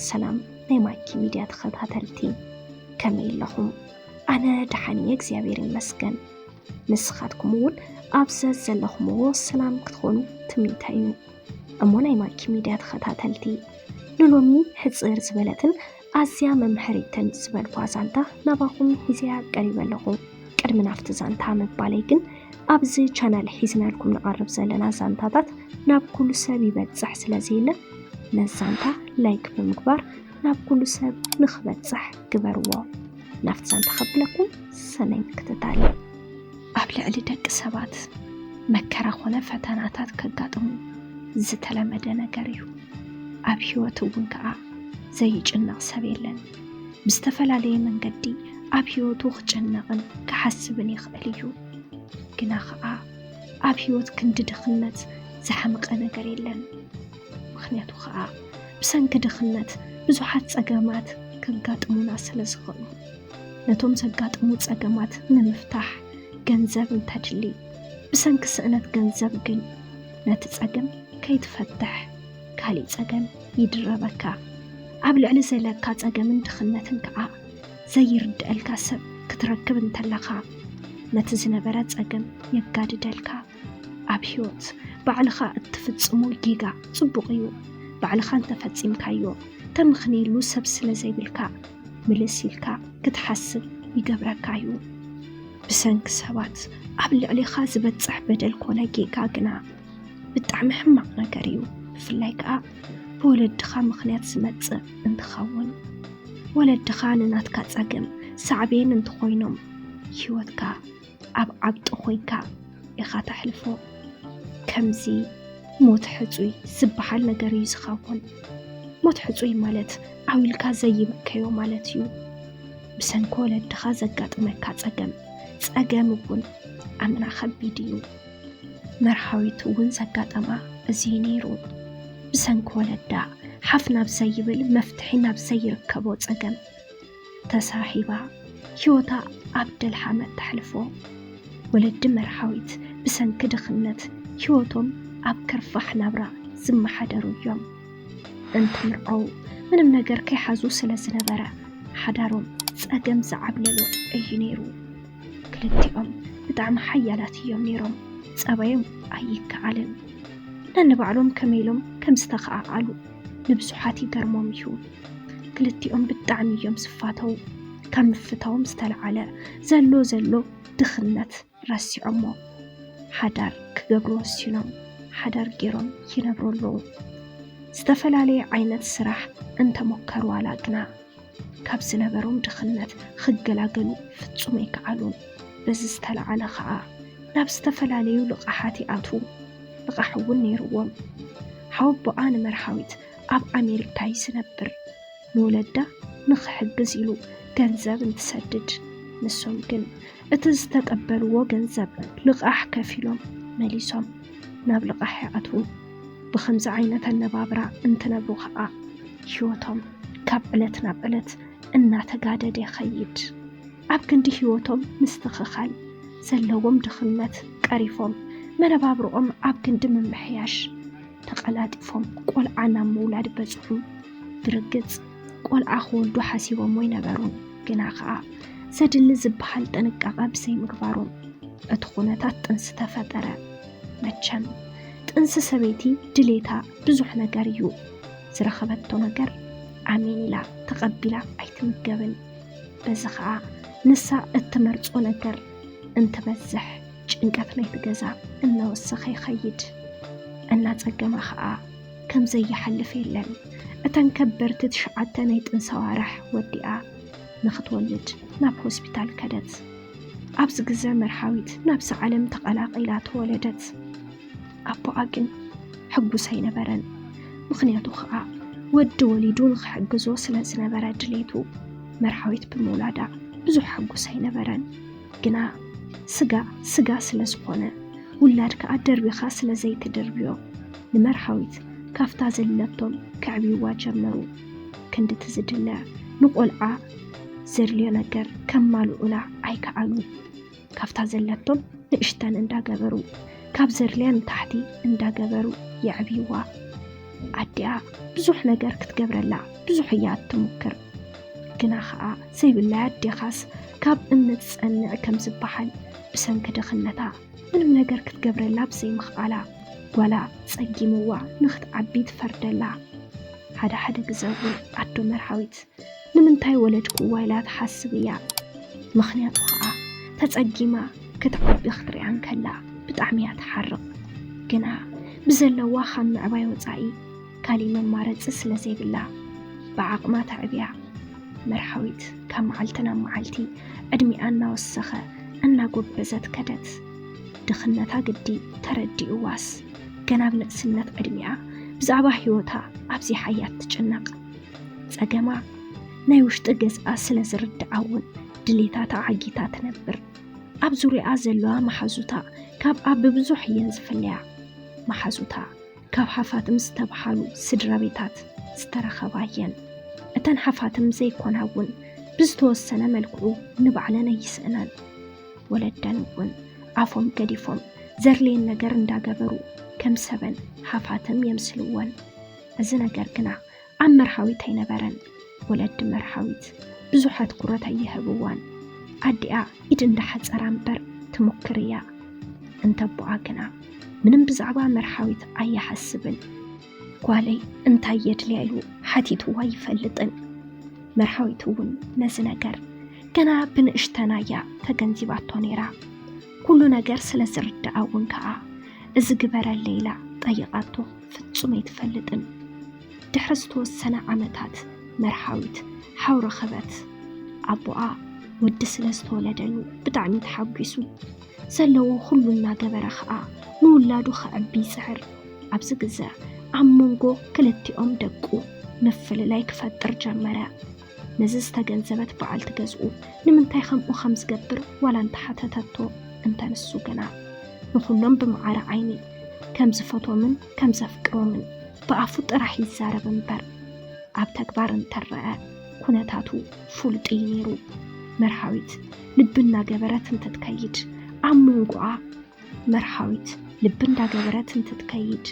ሰላም ናይ ማኪ ሚድያ ተኸታተልቲ፣ ከመይ ኣለኹም? ኣነ ደሓን እየ፣ እግዚኣብሔር ይመስገን። ንስኻትኩም እውን ኣብ ዘዘለኹምዎ ሰላም ክትኾኑ ትምኒተይ እዩ። እሞ ናይ ማኪ ሚድያ ተኸታተልቲ፣ ንሎሚ ሕጽር ዝበለትን ኣዝያ መምሀሪትን ዝበልኳ ዛንታ ናባኹም ሒዘያ ቀሪበ ኣለኹ። ቅድሚ ናብቲ ዛንታ ምባለይ ግን፣ ኣብዚ ቻናል ሒዝናልኩም ንቐርብ ዘለና ዛንታታት ናብ ኩሉ ሰብ ይበጽሕ ስለ ዘየለ፣ ነዚ ዛንታ ላይክ ብምግባር ናብ ኩሉ ሰብ ንኽበጽሕ ግበርዎ። ናብቲ ዛንታ ከብለኩም፣ ሰናይ ምክትታል። ኣብ ልዕሊ ደቂ ሰባት መከራ ኾነ ፈተናታት ከጋጥሙ ዝተለመደ ነገር እዩ። ኣብ ህይወት እውን ከኣ ዘይጭነቕ ሰብ የለን። ብዝተፈላለየ መንገዲ ኣብ ህይወቱ ክጭነቕን ክሓስብን ይኽእል እዩ። ግና ኸኣ ኣብ ህይወት ክንዲ ድኽነት ዝሓመቐ ነገር የለን። ምኽንያቱ ኸኣ ብሰንኪ ድኽነት ብዙሓት ጸገማት ከጋጥሙና ስለ ዝኽእሉ፣ ነቶም ዘጋጥሙ ጸገማት ንምፍታሕ ገንዘብ እንተድሊ፣ ብሰንኪ ስእነት ገንዘብ ግን ነቲ ጸገም ከይትፈትሕ ካሊእ ጸገም ይድረበካ። ኣብ ልዕሊ ዘለካ ጸገምን ድኽነትን ከኣ ዘይርድኣልካ ሰብ ክትረክብ እንተለኻ፣ ነቲ ዝነበረ ጸገም የጋድደልካ። ኣብ ህይወት ባዕልኻ እትፍጽሞ ጌጋ ጽቡቕ እዩ። ባዕልኻ እንተፈጺምካዮ፣ ተምኽንየሉ ሰብ ስለ ዘይብልካ፣ ምልስ ኢልካ ክትሓስብ ይገብረካ እዩ። ብሰንኪ ሰባት ኣብ ልዕሌኻ ዝበጽሕ በደል ኮነ ጌጋ ግና ብጣዕሚ ሕማቕ ነገር እዩ። ብፍላይ ከኣ ብወለድኻ ምኽንያት ዝመጽእ እንትኸውን፣ ወለድኻ ንናትካ ጸገም ሳዕቤን እንተኾይኖም፣ ህይወትካ ኣብ ዓብጢ ኮይንካ ኢኻ ተሕልፎ። ከምዚ ሞት ሕጹይ ዝበሃል ነገር እዩ ዝኸውን። ሞት ሕጹይ ማለት ዓው ኢልካ ዘይብከዮ ማለት እዩ። ብሰንኪ ወለድኻ ዘጋጥመካ ጸገም፣ ጸገም እውን ኣምና ከቢድ እዩ። መርሃዊት እውን ዘጋጠማ እዚ እዩ ነይሩ። ብሰንኪ ወለዳ ሓፍ ናብ ዘይብል፣ መፍትሒ ናብ ዘይርከቦ ጸገም ተሳሒባ፣ ህይወታ ኣብ ደልሃመት ተሕልፎ። ወለዲ መርሃዊት ብሰንኪ ድኽነት ህይወቶም ኣብ ከርፋሕ ናብራ ዝመሓደሩ እዮም። እንትምርዓው ምንም ነገር ከይሓዙ ስለ ዝነበረ፣ ሓዳሮም ጸገም ዝዓብለሎ እዩ ነይሩ። ክልቲኦም ብጣዕሚ ሓያላት እዮም ነይሮም። ጸባዮም ኣይከኣልን። ነንባዕሎም ከመይ ኢሎም ከም ዝተኸኣኣሉ ንብዙሓት ይገርሞም እዩ። ክልቲኦም ብጣዕሚ እዮም ዝፋተው። ካብ ምፍታዎም ዝተለዓለ፣ ዘሎ ዘሎ ድኽነት ረሲዖሞ፣ ሓዳር ክገብሩ ወሲኖም፣ ሓዳር ገይሮም ይነብሩ ኣለዉ። ዝተፈላለየ ዓይነት ስራሕ እንተሞከሩ ዋላ ግና፣ ካብ ዝነበሮም ድኽነት ክገላገሉ ፍጹም ኣይከኣሉን። በዚ ዝተለዓለ ኸኣ፣ ናብ ዝተፈላለዩ ልቓሓት ይኣትዉ። ልቓሕ እውን ነይርዎም። ሓወቦኣ ንመርሃዊት ኣብ ኣሜሪካ እዩ ዝነብር። ንወለዳ ንኽሕግዝ ኢሉ ገንዘብ እንትሰድድ፣ ንሶም ግን እቲ ዝተቀበልዎ ገንዘብ ልቓሕ ከፊሎም መሊሶም ናብ ልቓሕ ይኣትዉ። ብኸምዚ ዓይነት ኣነባብራ እንትነብሩ ኸኣ፣ ህይወቶም ካብ ዕለት ናብ ዕለት እናተጋደደ ይኸይድ። ኣብ ክንዲ ህይወቶም ምስትኽኻል፣ ዘለዎም ድኽነት ቀሪፎም፣ መነባብርኦም ኣብ ክንዲ ምምሕያሽ ተቐላጢፎም ቆልዓ ናብ ምውላድ በጽሑ። ብርግጽ፣ ቆልዓ ክወልዱ ሓሲቦም ኣይነበሩን፣ ግና ኸኣ ዘድሊ ዝበሃል ጥንቃቐ ብዘይምግባሮም፣ እቲ ኩነታት ጥንሲ ተፈጠረ። መቸም፣ ጥንሲ ሰበይቲ ድሌታ ብዙሕ ነገር እዩ። ዝረኸበቶ ነገር ኣሜን ኢላ ተቐቢላ ኣይትምገብን። በዚ ኸኣ ንሳ እትመርጾ ነገር እንትበዝሕ፣ ጭንቀት ናይቲ ገዛ እናወሰኸ ይኸይድ። እናጸገማ ኸኣ ከም ዘይሓልፍ የለን። እተን ከበርቲ ትሽዓተ ናይ ጥንሲ ኣዋርሕ ወዲኣ ንኽትወልድ ናብ ሆስፒታል ከደት። ኣብዚ ግዘ መርሃዊት ናብዛ ዓለም ተቐላቒላ ተወለደት። ኣቦኣ ግን ሕጉስ ኣይነበረን። ምኽንያቱ ኸኣ ወዲ ወሊዱ ንኽሕግዞ ስለ ዝነበረ ድሌቱ፣ መርሃዊት ብምውላዳ ብዙሕ ሕጉስ ኣይነበረን። ግና ስጋ ስጋ ስለ ዝኾነ፣ ውላድ ከኣ ደርቢኻ ስለ ዘይትድርብዮ፣ ንመርሃዊት ካብታ ዘለቶም ከዕብይዋ ጀመሩ። ክንድቲ ዝድለ ንቆልዓ ዘድልዮ ነገር ከማልኡላ ኣይከኣሉን። ካብታ ዘለቶም ንእሽተን እንዳገበሩ፣ ካብ ዘድልያ ንታሕቲ እንዳገበሩ የዕብይዋ። ኣዲኣ ብዙሕ ነገር ክትገብረላ ብዙሕ እያ እትሙክር። ግና ኸኣ ዘይብላ ኣዴኻስ ካብ እምኒ ትጸንዕ ከም ዝበሃል፣ ብሰንኪ ድኽነታ ምንም ነገር ክትገብረላ ብዘይምኽኣላ፣ ጓላ ጸጊምዋ ንኽትዓቢ ትፈርደላ። ሓደ ሓደ ግዘ እውን ኣዶ መርሃዊት ንምንታይ ወለድኩዋ ኢላ ትሓስብ እያ። ምኽንያቱ ኸኣ ተጸጊማ ክትዓቢ ክትሪኣ እንከላ ብጣዕሚ እያ ትሓርቕ። ግና ብዘለዋ ካብ ምዕባይ ወጻኢ ካሊእ መማረጺ ስለ ዘይብላ ብዓቕማ ተዕብያ። መርሃዊት ካብ መዓልቲ ናብ መዓልቲ ዕድሚኣ እናወሰኸ እናጎበዘት ከደት። ድኽነታ ግዲ ተረዲእዋስ ገና ኣብ ንእስነት ዕድሚኣ ብዛዕባ ህይወታ ኣብዚሓ እያ ትጭነቕ። ጸገማ ናይ ውሽጢ ገዝኣ ስለ ዝርድኣ እውን ድሌታታ ዓጊታ ትነብር። ኣብ ዙርያኣ ዘለዋ መሓዙታ ካብኣ ብብዙሕ እየን ዝፍለያ። መሓዙታ ካብ ሃፋትም ዝተብሃሉ ስድራ ቤታት ዝተረኸባ እየን። እተን ሃፋትም ዘይኮና እውን ብዝተወሰነ መልክዑ ንባዕለን ኣይስእናን። ወለደን እውን ኣፎም ገዲፎም ዘድልየን ነገር እንዳገበሩ ከም ሰበን ሃፋትም የምስልወን። እዚ ነገር ግና ኣብ መርሃዊት ኣይነበረን። ወለዲ መርሃዊት ብዙሕ ኣትኩሮት ኣይህብዋን። ኣዲኣ ኢድ እንዳሓጸራ እምበር ትሙክር እያ። እንተ ኣቦኣ ግና ምንም ብዛዕባ መርሃዊት ኣይሓስብን። ጓለይ እንታይ የድልያ ኢሉ ሓቲትዋ ኣይፈልጥን። መርሃዊት እውን ነዚ ነገር ገና ብንእሽተና እያ ተገንዚባቶ ነይራ። ኩሉ ነገር ስለ ዝርድኣ እውን ከኣ እዚ ግበረለይ ኢላ ጠይቓቶ ፍጹም ኣይትፈልጥን። ድሕሪ ዝተወሰነ ዓመታት መርሃዊት ሓው ረኸበት። ኣቦኣ ወዲ ስለ ዝተወለደሉ ብጣዕሚ ተሓጒሱ። ዘለዎ ኩሉ እናገበረ ኸኣ ንውላዱ ኸዕቢ ይጽዕር። ኣብዚ ግዘ ኣብ መንጎ ክልቲኦም ደቁ ምፍልላይ ክፈጥር ጀመረ። ነዚ ዝተገንዘበት በዓልቲ ገዝኡ ንምንታይ ከምኡ ከም ዝገብር ዋላ እንተሓተተቶ፣ እንተ ንሱ ግና ንኹሎም ብመዓረ ዓይኒ ከም ዝፈትዎምን ከም ዘፍቅሮምን ብኣፉ ጥራሕ ይዛረብ እምበር ኣብ ተግባር እንተረኣ ኩነታቱ ፍሉጥ እዩ ነይሩ። መርሃዊት ልቢ እናገበረት እንትትከይድ ኣብ መንጎኣ መርሃዊት ልቢ እንዳገበረት እንትትከይድ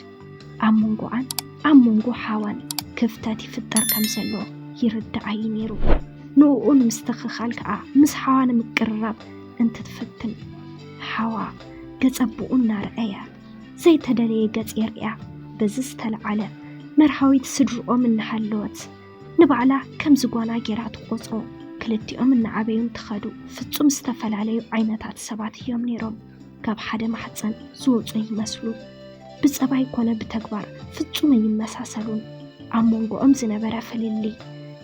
ኣብ መንጎኣን ኣብ መንጎ ሓዋን ክፍተት ይፍጠር ከም ዘሎ ይርድኣ እዩ ነይሩ። ንእኡ ንምስትኽኻል ከኣ ምስ ሓዋ ንምቅርራብ እንትትፍትን ሓዋ ገጸ ኣቦኡ እናረኣየ ዘይተደለየ ገጽ የርእያ። በዚ ዝተለዓለ መርሃዊት ስድርኦም እናሃለወት ንባዕላ ከምዚ ጓና ጌራ ትቖጽሮ። ክልቲኦም እናዓበዩ እንትኸዱ ፍጹም ዝተፈላለዩ ዓይነታት ሰባት እዮም ነይሮም። ካብ ሓደ ማሕጸን ዝወጹ ይመስሉ። ብጸባይ ኮነ ብተግባር ፍጹም ኣይመሳሰሉን። ኣብ መንጎኦም ዝነበረ ፍልልይ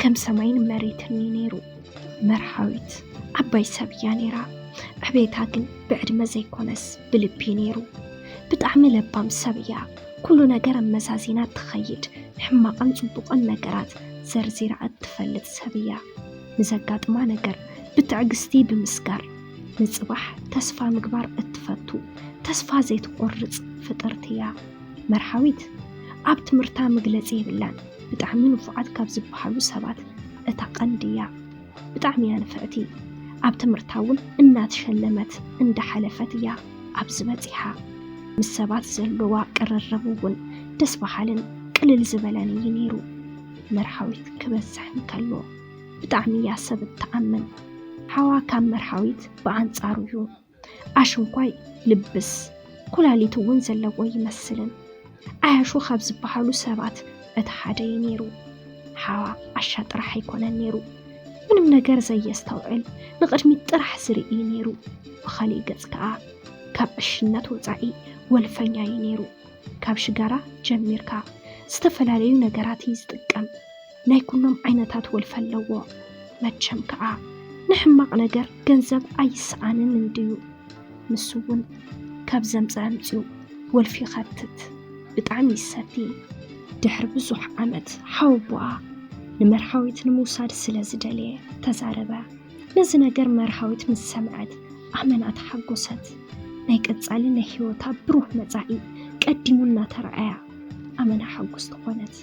ከም ሰማይን መሬትን እዩ ነይሩ። መርሃዊት ዓባይ ሰብ እያ ነይራ። ዕቤታ ግን ብዕድመ ዘይኮነስ ብልቢ ነይሩ። ብጣዕሚ ለባም ሰብ እያ። ኩሉ ነገር ኣመዛዚና እትኸይድ፣ ሕማቕን ጽቡቕን ነገራት ዘርዚራ እትፈልጥ ሰብ እያ። ንዘጋጥማ ነገር ብትዕግስቲ ብምስጋር፣ ንጽባሕ ተስፋ ምግባር እትፈቱ፣ ተስፋ ዘይትቆርጽ ፍጥርቲ እያ። መርሃዊት ኣብ ትምህርታ መግለጺ የብላን። ብጣዕሚ ንፉዓት ካብ ዝበሃሉ ሰባት እታ ቀንዲ እያ። ብጣዕሚ እያ ንፍዕቲ። ኣብ ትምህርታ እውን እናተሸለመት እንዳሓለፈት እያ ኣብዚ በጺሓ። ምስ ሰባት ዘለዋ ቅርርብ እውን ደስ በሃልን ቅልል ዝበለን እዩ ነይሩ። መርሃዊት ክበዝሕ እንከሎ ብጣዕሚ እያ ሰብ እትኣምን። ሓዋ ካብ መርሃዊት ብኣንጻሩ እዩ። ኣሽንኳይ ልብስ ኩላሊት እውን ዘለዎ ይመስልን። ዓያሹ ካብ ዝበሃሉ ሰባት እቲ ሓደ እዩ ነይሩ። ሓዋ ዓሻ ጥራሕ ኣይኮነን ነይሩ። ምንም ነገር ዘየስተውዕል፣ ንቕድሚት ጥራሕ ዝርኢ እዩ ነይሩ። ብኻሊእ ገጽ ከኣ ካብ ዕሽነት ወጻኢ ወልፈኛ እዩ ነይሩ። ካብ ሽጋራ ጀሚርካ ዝተፈላለዩ ነገራት እዩ ዝጥቀም። ናይ ኩሎም ዓይነታት ወልፊ ኣለዎ። መቸም ከኣ ንሕማቕ ነገር ገንዘብ ኣይሰኣንን እንድዩ። ንሱ እውን ካብ ዘምጽእ ኣምጺኡ ወልፊ ይኸትት። ብጣዕሚ ይሰቲ። ድሕሪ ብዙሕ ዓመት ሓወቦኣ ንመርሃዊት ንምውሳድ ስለ ዝደለየ ተዛረበ። ነዚ ነገር መርሃዊት ምስ ሰምዐት ኣመና ተሓጎሰት። ናይ ቀጻሊ ናይ ህይወታ ብሩህ መጻኢ ቀዲሙ እናተረኣያ ኣመና ሕጉስቲ ኾነት።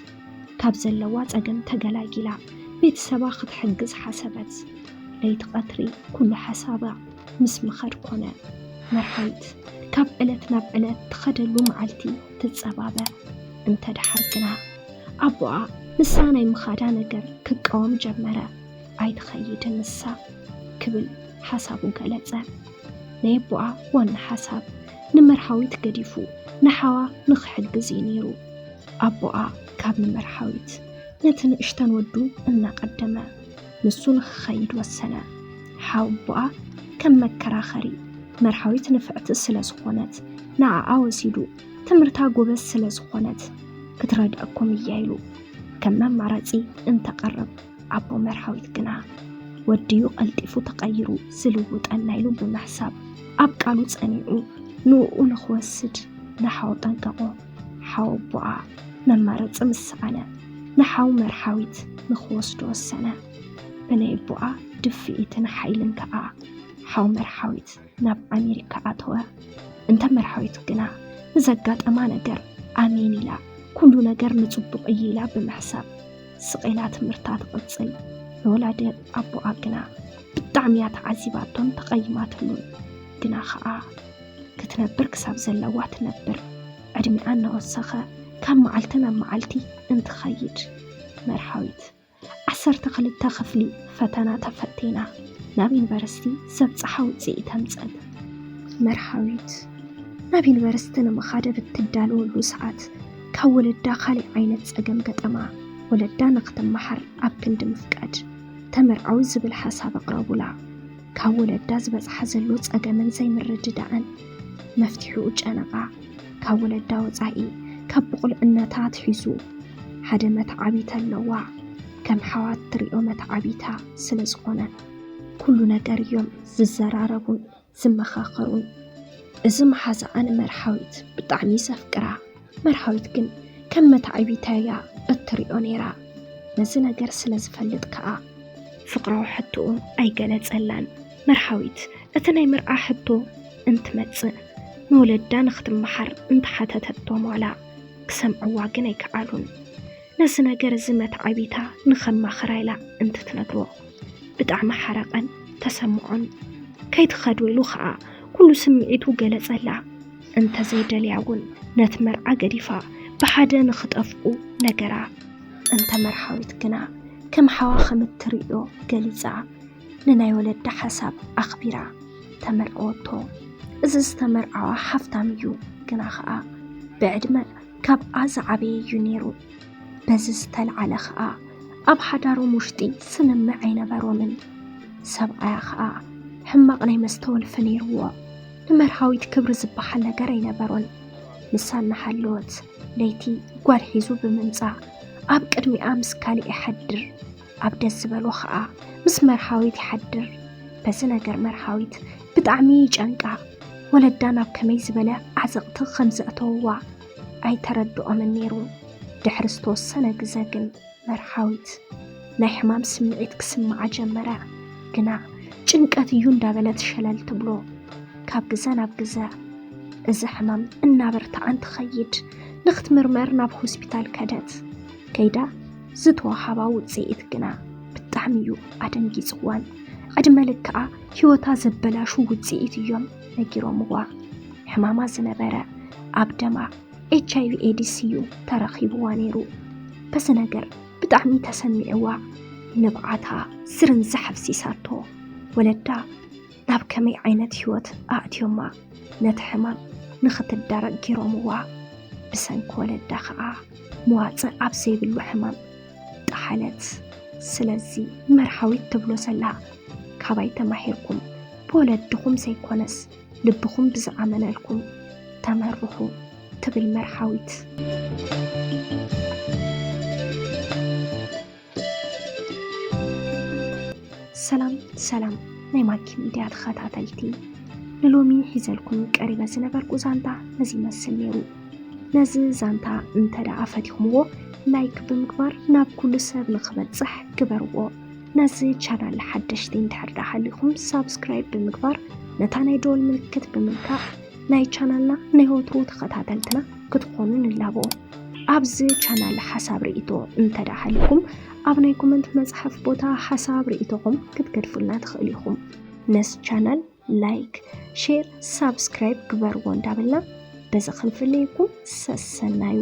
ካብ ዘለዋ ጸገም ተገላጊላ ቤተሰባ ክትሕግዝ ሓሰበት። ለይቲ ቀትሪ ኩሉ ሓሳባ ምስ ምኸድ ኮነ። መርሃዊት ካብ ዕለት ናብ ዕለት ትኸደሉ መዓልቲ ትጸባበ። እንተ ደሓር ግና ኣቦኣ ንሳ ናይ ምኻዳ ነገር ክቃወም ጀመረ። "ኣይትኸይድን ንሳ" ክብል ሓሳቡ ገለጸ። ናይ ኣቦኣ ዋና ሓሳብ ንመርሃዊት ገዲፉ ንሓዋ ንኽሕግዝ እዩ ነይሩ። ኣቦኣ ካብ ንመርሃዊት ነቲ ንእሽተን ወዱ እናቐደመ ንሱ ንኽኸይድ ወሰነ። ሓው ኣቦኣ ከም መከራኸሪ፣ መርሃዊት ንፍዕቲ ስለ ዝኾነት ንዓኣ ወሲዱ፣ ትምህርታ ጎበዝ ስለ ዝኾነት ክትረድኣኩም እያ ኢሉ ከም መማረጺ እንተቐርብ፣ ኣቦ መርሃዊት ግና ወድዩ ቀልጢፉ ተቐይሩ ዝልውጠና ኢሉ ብምሕሳብ ኣብ ቃሉ ጸኒዑ ንኡ ንኽወስድ ንሓው ጠንቀቖ። ሓው ኣቦኣ መማረጺ ምስ ሰኣነ ንሓው መርሃዊት ንኽወስዶ ወሰነ። ብናይ ኣቦኣ ድፍኢትን ሓይልን ከኣ ሓው መርሃዊት ናብ ኣሜሪካ ኣተወ። እንተ መርሃዊት ግና ንዘጋጠማ ነገር ኣሜን ኢላ፣ "ኩሉ ነገር ንጽቡቕ እዩ" ኢላ ብምሕሳብ ስቕ ኢላ ትምህርታ ትቕጽል። ንወላዲ ኣቦኣ ግና ብጣዕሚ እያ ተዓዚባቶን ተቐይማትሉን። ግና ኸኣ ክትነብር ክሳብ ዘለዋ ትነብር። ዕድሚኣ እናወሰኸ ካብ መዓልቲ ናብ መዓልቲ እንትኸይድ መርሃዊት ዓሰርተ ክልተ ክፍሊ ፈተና ተፈቲና ናብ ዩኒቨርሲቲ ዘብጽሓ ውጽኢት ኣምጸት። መርሃዊት ናብ ዩኒቨርሲቲ ንምኻድ ብትዳለወሉ ሰዓት ካብ ወለዳ ካልእ ዓይነት ጸገም ገጠማ። ወለዳ ንኽትመሃር ኣብ ክንዲ ምፍቃድ ተመርዓዊ ዝብል ሓሳብ ኣቕረቡላ። ካብ ወለዳ ዝበጽሓ ዘሎ ጸገምን ዘይምርድዳእን መፍትሒኡ ጨነቓ። ካብ ወለዳ ወጻኢ ካብ ብቑልዕነታ ኣትሒዙ ሓደ መተዓቢታ ኣለዋ። ከም ሓዋ እትሪኦ መተዓቢታ ስለ ዝኾነ ኩሉ ነገር እዮም ዝዘራረቡን ዝመኻኸሩን። እዚ መሓዛኣ ንመርሃዊት ብጣዕሚ ዘፍቅራ። መርሃዊት ግን ከም መተዓቢታ እያ እትሪኦ ነይራ። ነዚ ነገር ስለ ዝፈልጥ ከኣ ፍቕራዊ ሕቶኡ ኣይገለጸላን። መርሃዊት እቲ ናይ መርዓ ሕቶ እንትመጽእ ንወለዳ ንኽትመሓር እንተሓተተቶም ዋላ ክሰምዕዋ ግን ኣይከኣሉን። ነዚ ነገር እዚ መተዓቢታ ንኸማኽራ ኢላ እንትትነግሮ ብጣዕሚ ሓረቐን ተሰምዖን። ከይትኸዱ ኢሉ ኸኣ ኩሉ ስምዒቱ ገለጸላ። እንተዘይደልያ እውን ነቲ መርዓ ገዲፋ ብሓደ ንኽጠፍኡ ነገራ። እንተ መርሃዊት ግና ከም ሓዋ ከም እትርእዮ ገሊጻ ንናይ ወለዳ ሓሳብ ኣኽቢራ ተመርዐወቶ። እዚ ዝተመርዓዋ ሓፍታም እዩ፣ ግና ኸኣ ብዕድመ ካብኣ ዝዓበየ እዩ ነይሩ። በዚ ዝተልዓለ ኸኣ ኣብ ሓዳሮም ውሽጢ ስምምዕ ኣይነበሮምን። ሰብኣያ ኸኣ ሕማቕ ናይ መስተ ወልፊ ነይርዎ። ንመርሃዊት ክብሪ ዝበሃል ነገር ኣይነበሮን። ንሳ እናሃለወት ለይቲ ጓል ሒዙ ብምምጻእ ኣብ ቅድሚኣ ምስ ካልእ ይሓድር። ኣብ ደስ ዝበሎ ኸኣ ምስ መርሃዊት ይሓድር። በዚ ነገር መርሃዊት ብጣዕሚ ይጨንቃ። ወለዳ ናብ ከመይ ዝበለ ዓዘቕቲ ከም ዘእተውዋ ኣይተረድኦምን ነይሩ። ድሕሪ ዝተወሰነ ግዘ ግን መርሃዊት ናይ ሕማም ስምዒት ክስምዓ ጀመረ። ግና ጭንቀት እዩ እንዳበለት ሸለል ትብሎ። ካብ ግዘ ናብ ግዘ እዚ ሕማም እናበርትዓ እንትኸይድ ንክትምርመር ናብ ሆስፒታል ከደት። ከይዳ ዝተዋሃባ ውፅኢት ግና ብጣዕሚ እዩ ኣደንጊፅዋን። ዕድመ ልክዓ ህይወታ ዘበላሹ ውፅኢት እዮም ነጊሮምዋ። ሕማማ ዝነበረ ኣብ ደማ ኤች ኣይ ቪ ኤድስ እዩ ተረኺብዋ ነይሩ። በዚ ነገር ብጣዕሚ ተሰሚዕዋ። ንብዓታ ዝርንዛሕ ኣፍሲሳቶ። ወለዳ ናብ ከመይ ዓይነት ህይወት ኣእትዮማ ነቲ ሕማም ንኽትዳረግ ጌሮምዋ። ብሰንኪ ወለዳ ኸዓ መዋፅእ ኣብ ዘይብሉ ሕማም ጠሓለት። ስለዚ መርሃዊት ትብሎ ዘላ ካባይ ተማሂርኩም ብወለድኹም ዘይኮነስ ልብኹም ብዝኣመነልኩም ተመርኹ ትብል መርሃዊት። ሰላም ሰላም ናይ ማኪ ሚድያ ተኸታተልቲ፣ ንሎሚ ሒዘልኩም ቀሪበ ዝነበርኩ ዛንታ ነዚ ይመስል ነይሩ። ነዚ ዛንታ እንተ ደኣ ፈቲኹምዎ ላይክ ብምግባር ናብ ኩሉ ሰብ ንኽበጽሕ ግበርዎ። ነዚ ቻናል ሓደሽቲ እንድሕር ደኣ ሃሊኹም ሳብስክራይብ ብምግባር ነታ ናይ ደወል ምልክት ብምንካእ ናይ ቻናልና ናይ ወትሩ ተኸታተልትና ክትኾኑ ንላቦ። ኣብዚ ቻናል ሓሳብ ርእይቶ እንተ ደኣ ሃሊኩም ኣብ ናይ ኮመንት መጽሓፍ ቦታ ሓሳብ ርእይቶኹም ክትገድፉልና ትኽእሉ ኢኹም። ነዚ ቻናል ላይክ፣ ሼር፣ ሳብስክራይብ ግበርዎ እንዳበልና በዚ ክንፍለየኩም ሰሰናዩ።